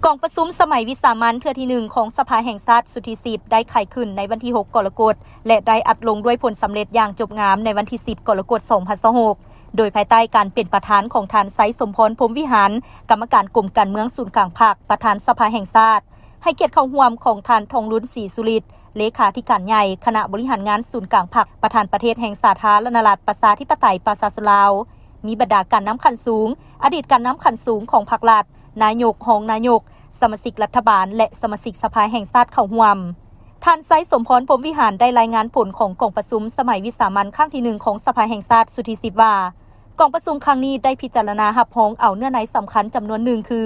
ກອງປະຊຸມສະໄໝວິສາມັນເທື່ອທີໜຶ່ງຂອງສະພາແຫ່ງຊາດຊຸດທີສິບ ໄດ້ໄຂຂຶ້ນໃນວັນທີຫົກກໍລະກົດ ແລະ ໄດ້ອັດລົງດ້ວຍຜົນສຳເລັດຢ່າງຈົບງາມໃນວັນທີສິບກໍລະກົດສອງພັນຊາວຫົກ ໂດຍພາຍໃຕ້ການເປັນປະທານຂອງທ່ານ ໄຊສົມພອນ ພົມວິຫານ ກຳມະການກົມການເມືອງສູນກາງພັກ ປະທານສະພາແຫ່ງຊາດ, ໃຫ້ກຽດເຂົ້າຮ່ວມຂອງທ່ານ ທອງລຸນ ສີສຸລິດ ເລຂາທິການໃຫຍ່ຄະນະບໍລິຫານງານສູນກາງພັກ ປະທານປະເທດແຫ່ງສາທາລະນະລັດ ປະຊາທິປະໄຕ ປະຊາຊົນລາວ, ມີບັນດາການນຳຂັ້ນສູງ, ອະດີດການນຳຂັ້ນສູງຂອງພັກລັດ, ນາຍົກ, ຮອງນາຍົກ, ສະມາຊິກລັດຖະບານ ແລະ ສະມາຊິກສະພາແຫ່ງຊາດເຂົ້າຮ່ວມ. ທ່ານ ໄຊສົມພອນ ພົມວິຫານ ໄດ້ລາຍງານຜົນຂອງກອງປະຊຸມສະໄໝວິສາມັນຄັ້ງທີໜຶ່ງຂອງສະພາແຫ່ງຊາດຊຸດທີສິບວ່າ, ກອງປະຊຸມຄັ້ງນີ້ໄດ້ພິຈາລະນາຮັບຮອງເອົາເນື້ອໃນສຳຄັນຈຳນວນໜຶ່ງ ຄື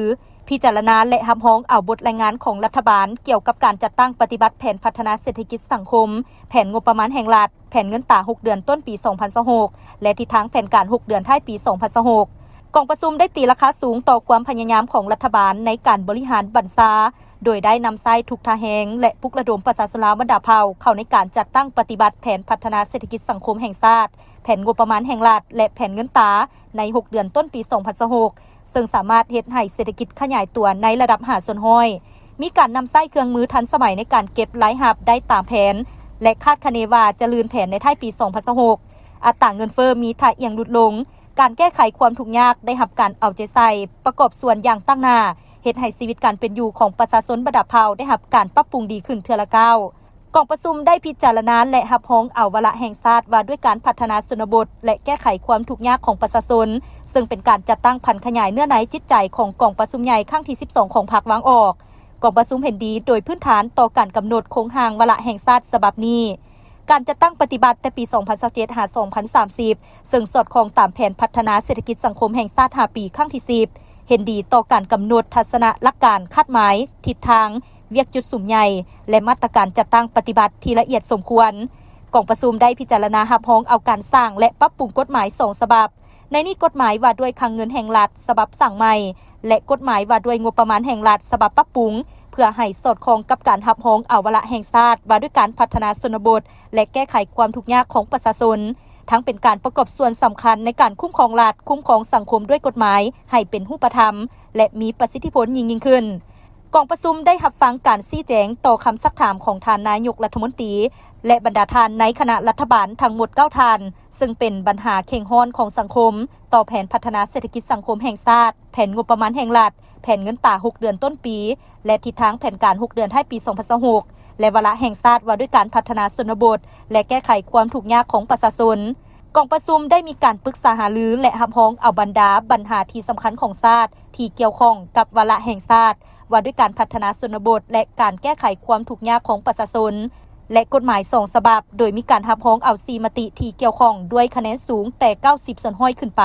ພິຈາລະນາ ແລະ ຮັບຮອງເອົາບົດລາຍງານຂອງລັດຖະບານກ່ຽວກັບການຈັດຕັ້ງປະຕິບັດແຜນພັດທະນາເສດຖະກິດສັງຄົມ, ແຜນງົບປະມານແຫ່ງລັດ, ແຜນເງິນຕາຫົກເດືອນຕົ້ນປີສອງພັນຊາວຫົກ ແລະ ທິດທາງແຜນການຫົກເດືອນທ້າຍປີສອງພັນຊາວຫົກ. ກອງປະຊຸມໄດ້ຕີລາຄາສູງຕໍ່ຄວາມພະຍາຍາມຂອງລັດຖະບານໃນການບໍລິຫານບັນຊາ, ໂດຍໄດ້ນຳໃຊ້ທຸກທ່າແຮງ ແລະ ປຸກລະດົມປະຊາຊົນລາວບັນດາເຜົ່າເຂົ້າໃນການຈັດຕັ້ງປະຕິບັດແຜນພັດທະນາເສດຖະກິດສັງຄົມແຫ່ງຊາດ, ແຜນງົບປະມານແຫ່ງລັດ ແລະ ແຜນເງິນຕາໃນຫົກເດືອນຕົ້ນປີສອງພັນຊາວຫົກ ເຊິ່ງສາມາດເຮັດໃຫ້ເສດຖະກິດຂະຫຍາຍຕົວໃນລະດັບຫ້າສ່ວນຮ້ອຍ, ມີການນຳໃຊ້ເຄື່ອງມືທັນສະໄໝໃນການເກັບລາຍຮັບໄດ້ຕາມແຜນ ແລະ ຄາດຄະເນວ່າຈະລື່ນແຜນໃນທ້າຍປີສອງພັນຊາວຫົກ, ອັດຕາເງິນເຟີ້ມີທ່າອ່ຽງຫຼຸດລົງ, ການແກ້ໄຂຄວາມທຸກຍາກໄດ້ຮັບການເອົາໃຈໃສ່ປະກອບສ່ວນຢ່າງຕັ້ງໜ້າ, ເຮັດໃຫ້ຊີວິດການເປັນຢູ່ຂອງປະຊາຊົນບັນດາເຜົ່າໄດ້ຮັບການປັບປຸງດີຂຶ້ນເທື່ອລະກ້າວ. ກອງປະຊຸມໄດ້ພິຈາລະນາ ແລະ ຮັບຮອງເອົາວາລະແຫ່ງຊາດວ່າດ້ວຍການພັດທະນາຊົນນະບົດ ແລະ ແກ້ໄຂຄວາມທຸກຍາກຂອງປະຊາຊົນ, ເຊິ່ງເປັນການຈັດຕັ້ງຜັນຂະຫຍາຍເນື້ອໃນຈິດໃຈຂອງກອງປະຊຸມໃຫຍ່ຄັ້ງທີສິບສອງຂອງພັກວາງອອກ. ກອງປະຊຸມເຫັນດີໂດຍພື້ນຖານຕໍ່ການກຳນົດໂຄງຮ່າງວາລະແຫ່ງຊາດສະບັບນີ້. ການຈັດຕັ້ງປະຕິບັດແຕ່ປີສອງພັນຊາວເຈັດ ຫາ ສອງພັນສາມສິບ ເຊິ່ງສອດຄ່ອງຕາມແຜນພັດທະນາເສດຖະກິດສັງຄົມແຫ່ງຊາດຫ້າປີຄັ້ງທີສິບ ເຫັນດີຕໍ່ການກຳນົດທັດສະນະຫຼັກການຄາດໝາຍ, ທິດທາງ, ວຽກຈຸດສຸມໃຫຍ່ ແລະ ມາດຕະການຈັດຕັ້ງປະຕິບັດທີ່ລະອຽດສົມຄວນ. ກອງປະຊຸມໄດ້ພິຈາລະນາຮັບຮອງເອົາການສ້າງ ແລະ ປັບປຸງກົດໝາຍສອງສະບັບ, ໃນນີ້ກົດໝາຍວ່າດ້ວຍຄັງເງິນແຫ່ງລັດສະບັບສ້າງໃໝ່ ແລະ ກົດໝາຍວ່າດ້ວຍງົບປະມານແຫ່ງລັດສະບັບປັບປຸງ ເພື່ອໃຫ້ສອດຄ່ອງກັບການຮັບຮອງເອົາວາລະແຫ່ງຊາດວ່າດ້ວຍການພັດທະນາຊົນນະບົດ ແລະ ແກ້ໄຂຄວາມທຸກຍາກຂອງປະຊາຊົນ, ທັງເປັນການປະກອບສ່ວນສຳຄັນໃນການຄຸ້ມຄອງລັດ, ຄຸ້ມຄອງສັງຄົມດ້ວຍກົດໝາຍໃຫ້ເປັນຮູບປະທຳ ແລະ ມີປະສິດທິຜົນຍິ່ງໆຂຶ້ນ. ກອງປະຊຸມໄດ້ຮັບຟັງການຊີ້ແຈງຕໍ່ຄຳຊັກຖາມຂອງທ່ານນາຍົກລັດຖະມົນຕີ ແລະ ບັນດາທ່ານໃນຄະນະລັດຖະບານທັງໝົດເກົ້າທ່ານ, ເຊິ່ງເປັນບັນຫາເຄັ່ງຮ້ອນຂອງສັງຄົມ, ຕໍ່ແຜນພັດທະນາເສດຖະກິດສັງຄົມແຫ່ງຊາດ, ແຜນງົບປະມານແຫ່ງລັດ, ແຜນເງິນຕາຫົກເດືອນຕົ້ນປີ ແລະ ທິດທາງແຜນການຫົກເດືອນທ້າຍປີສອງພັນຊາວຫົກ ແລະ ວາລະແຫ່ງຊາດວ່າດ້ວຍການພັດທະນາຊົນນະບົດ ແລະ ແກ້ໄຂຄວາມທຸກຍາກຂອງປະຊາຊົນ. ກອງປະຊຸມໄດ້ມີການປຶກສາຫາລື ແລະ ຮັບຮອງເອົາບັນດາບັນຫາທີ່ສຳຄັນຂອງຊາດທີ່ກ່ຽວຂ້ອງກັບວາລະແຫ່ງຊາດ ວ່າດ້ວຍການພັດທະນາຊົນນະບົດ ແລະ ການແກ້ໄຂຄວາມທຸກຍາກຂອງປະຊາຊົນ ແລະ ກົດໝາຍສອງສະບັບ, ໂດຍມີການຮັບຮອງເອົາສີ່ມະຕິທີ່ກ່ຽວຂ້ອງດ້ວຍຄະແນນສູງແຕ່ເກົ້າສິບສ່ວນຮ້ອຍຂຶ້ນໄປ.